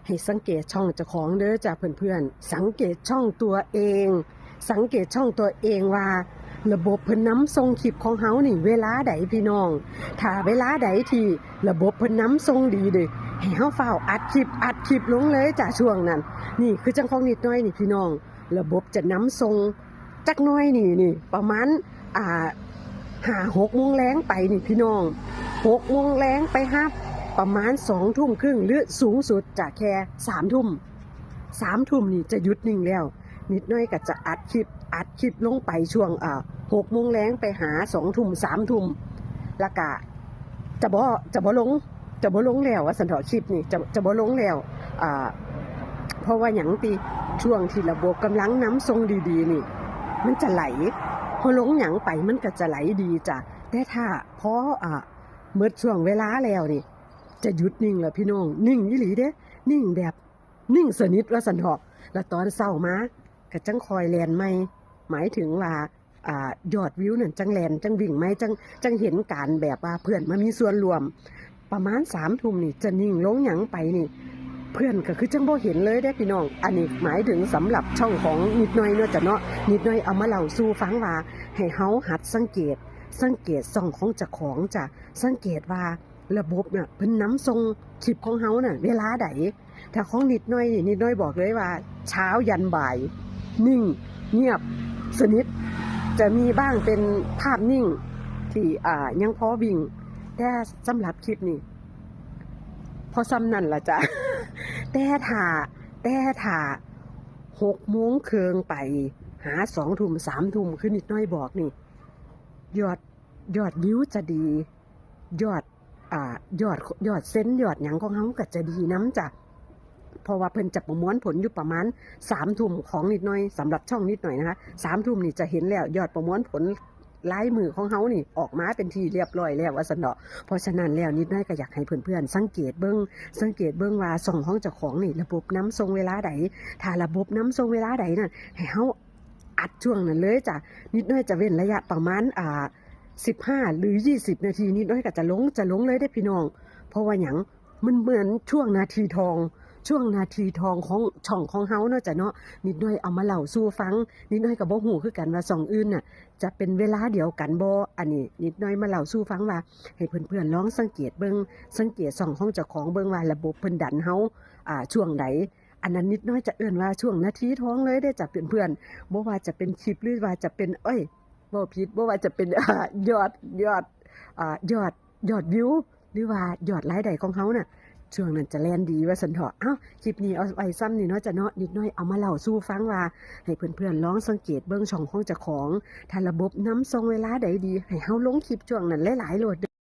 ໃຫ້ສັງເກດຊ່ອງເຈົ້າຂອງເດີຈ້າເພື່ອນໆ, ສັງເກດຊ່ອງຕົວເອງ, ສັງເກດຊ່ອງຕົວເອງວ່າລະບົບເພິ່ນນຳສົ່ງຄລິບຂອງເຮົານີ້ເວລາໃດພີ່ນ້ອງ. ຖ້າເວລາໃດທີ່ລະບົບເພິ່ນນຳສົ່ງດີເດ້ ໃຫ້ເຮົາຟ້າວອັດຄລິບ, ອັດຄລິບລົງເລີຍຈ້າຊ່ວງນັ້ນ. ນີ້ຄືຈັ່ງຂອງນິດໜ້ອຍນີ້ພີ່ນ້ອງ, ລະບົບຈະນຳສົ່ງ ຈັກໜ້ອຍນີ້ ນີ້ປະມານ ອ່າ ຫ້າຫົກໂມງແລງໄປນີ້ພີ່ນ້ອງ, ຫົກໂມງແລງໄປຫາປະມານສອງທຸ່ມຄຶ່ງ ຫຼືສູງສຸດຈະແຄ່ສາມທຸ່ມ, ສາມທຸ່ມນີ້ຈະຢຸດນິ່ງແລ້ວ. ນິດໜ້ອຍກໍຈະອັດຄລິບ, ອັດຄລິບລົງໄປຊ່ວງ ອ່າ ຫົກໂມງແລງໄປຫາສອງທຸ່ມ ສາມທຸ່ມ ແລ້ວກະ ຈະບໍ່ ຈະບໍ່ລົງ ຈະບໍ່ລົງແລ້ວວ່າຊັ້ນເຖາະ, ຄລິບນີ້ຈະ ຈະບໍ່ລົງແລ້ວ. ອ່າ ເພາະວ່າຫຍັງຕິ? ຊ່ວງທີ່ລະບົບກຳລັງນຳສົ່ງດີໆນີ້ ມັນຈະໄຫຼ, ເຮົາລົງຫຍັງໄປມັນກໍຈະໄຫຼດີຈ້າ. ແຕ່ຖ້າພໍ ອ່າ ໝົດຊ່ວງເວລາແລ້ວນີ້ ຈະຢຸດນິ່ງແລ້ວພີ່ນ້ອງ, ນິ່ງອີ່ຫຼີເດ້, ນິ່ງແບບ ນິ່ງສະໜິດວ່າຊັ້ນເຖາະ. ແລ້ວຕອນເຊົ້າມາກໍຈັ່ງຄ່ອຍແລ່ນໃໝ່, ໝາຍເຖິງວ່າ ອ່າ ຍອດວິວນັ້ນຈັ່ງແລ່ນ ຈັ່ງວິ່ງໃໝ່, ຈັ່ງ ຈັ່ງເຫັນການແບບວ່າເພື່ອນມາມີສ່ວນຮ່ວມ. ປະມານສາມທຸ່ມນີ້ຈະນິ່ງລົງຫຍັງໄປນີ້ ເພື່ອນກໍຄືຈັ່ງບໍ່ເຫັນເລີຍເດ້ພີ່ນ້ອງ. ອັນນີ້ໝາຍເຖິງສຳລັບຊ່ອງຂອງນິດໜ້ອຍເນາະ ຈະເນາະ, ນິດໜ້ອຍເອົາມາເລົ່າສູ່ຟັງວ່າ ໃຫ້ເຮົາຫັດສັງເກດ, ສັງເກດຊ່ອງຂອງເຈົ້າຂອງຈ້າ, ສັງເກດວ່າ ລະບົບນະ ເພິ່ນນຳສົ່ງຄລິບຂອງເຮົານະເວລາໃດ. ຖ້າຂອງນິດໜ້ອຍນີ້ ນິດໜ້ອຍບອກເລີຍວ່າ ເຊົ້າຢັນບ່າຍ ນິ່ງ ງຽບ ສະໜິດ, ຈະມີບ້າງເປັນພາບນິ່ງທີ່ ອ່າ ຍັງພໍວິ່ງ, ແຕ່ສຳລັບຄລິບນີ້ ພໍສ່ຳນັ້ນລະຈ້າ. ແຕ່ຖ້າ ແຕ່ຖ້າຫົກໂມງເຄິ່ງໄປຫາສອງທຸ່ມ ສາມທຸ່ມ ຄືນິດໜ້ອຍບອກນີ້ ຍອດ ຍອດວິວຈະດີ, ຍອດ ອ່າ ຍອດ ຍອດເຊັນ ຍອດຫຍັງຂອງເຮົາກໍຈະດີນຳຈ້າ. ເພາະວ່າເພິ່ນຈະປະມວນຜົນຢູ່ປະມານສາມທຸ່ມຂອງນິດໜ້ອຍ, ສຳລັບຊ່ອງນິດໜ້ອຍນະຄະ, ສາມທຸ່ມນີ້ຈະເຫັນແລ້ວ ຍອດປະມວນຜົນລາຍມື້ຂອງເຮົານີ້ອອກມາເປັນທີ່ລຽບຮ້ອຍແລ້ວວ່າຊັ້ນເນາະ. ເພາະສະນັ້ນແລ້ວ ນິດໜ້ອຍກໍຢາກໃຫ້ເພື່ອນໆສັງເກດເບິ່ງ, ສັງເກດເບິ່ງວ່າຊ່ອງຂອງເຈົ້າຂອງນີ້ລະບົບນຳສົ່ງເວລາໃດ. ຖ້າລະບົບນຳສົ່ງເວລາໃດນັ້ນ ໃຫ້ເຮົາ ອັດຊ່ວງນັ້ນເລີຍຈ້າ. ນິດໜ້ອຍຈະເວັ້ນໄລຍະປະມານ ອ່າ ສິບຫ້າ ຫຼື ຊາວນາທີ, ນິດໜ້ອຍກໍຈະລົງ ຈະລົງເລີຍເດ້ພີ່ນ້ອງ. ເພາະວ່າຫຍັງ? ມັນເໝືອນຊ່ວງນາທີທອງ, ຊ່ວງນາທີທອງຂອງຊ່ອງຂອງເຮົາເນາະຈ້າເນາະ. ນິດໜ້ອຍເອົາມາເລົ່າສູ່ຟັງ, ນິດໜ້ອຍກໍບໍ່ຮູ້ຄືກັນວ່າຊ່ອງອື່ນນະຈະເປັນເວລາດຽວກັນບໍ່. ອັນນີ້ນິດໜ້ອຍມາເລົ່າສູ່ຟັງວ່າ ໃຫ້ເພື່ອນໆລອງສັງເກດເບິ່ງ, ສັງເກດຊ່ອງຂອງເຈົ້າຂອງເບິ່ງວ່າລະບົບເພິ່ນດັນເຮົາ ອ່າ ຊ່ວງໃດ. ອັນນັ້ນນິດໜ້ອຍຈະເອີ້ນວ່າຊ່ວງນາທີທອງເລີຍເດ້ຈ້າເພື່ອນໆ, ບໍ່ວ່າຈະເປັນຄລິບ ຫຼືວ່າຈະເປັນ ເອີຍ ເວົ້າຜິດ, ບໍ່ວ່າຈະເປັນ ອ່າ ຍອດ ຍອດ ອ່າ ຍອດ ຍອດວິວ ຫຼືວ່າຍອດລາຍໄດ້ຂອງເຮົານະ ຊ່ວງນັ້ນຈະແລ່ນດີວ່າຊັ້ນເຖາະ. ເອົ້າ ຄລິບນີ້ເອົາໄວ້ສ່ຳນີ້ເນາະຈ້າເນາະ, ນິດໜ້ອຍເອົາມາເລົ່າສູ່ຟັງວ່າ ໃຫ້ເພື່ອນໆລອງສັງເກດເບິ່ງຊ່ອງຂອງເຈົ້າຂອງ, ຖ້າລະບົບນຳສົ່ງເວລາໃດດີ ໃຫ້ເຮົາລົງຄລິບຊ່ວງນັ້ນຫຼາຍໆໂລດເດີ.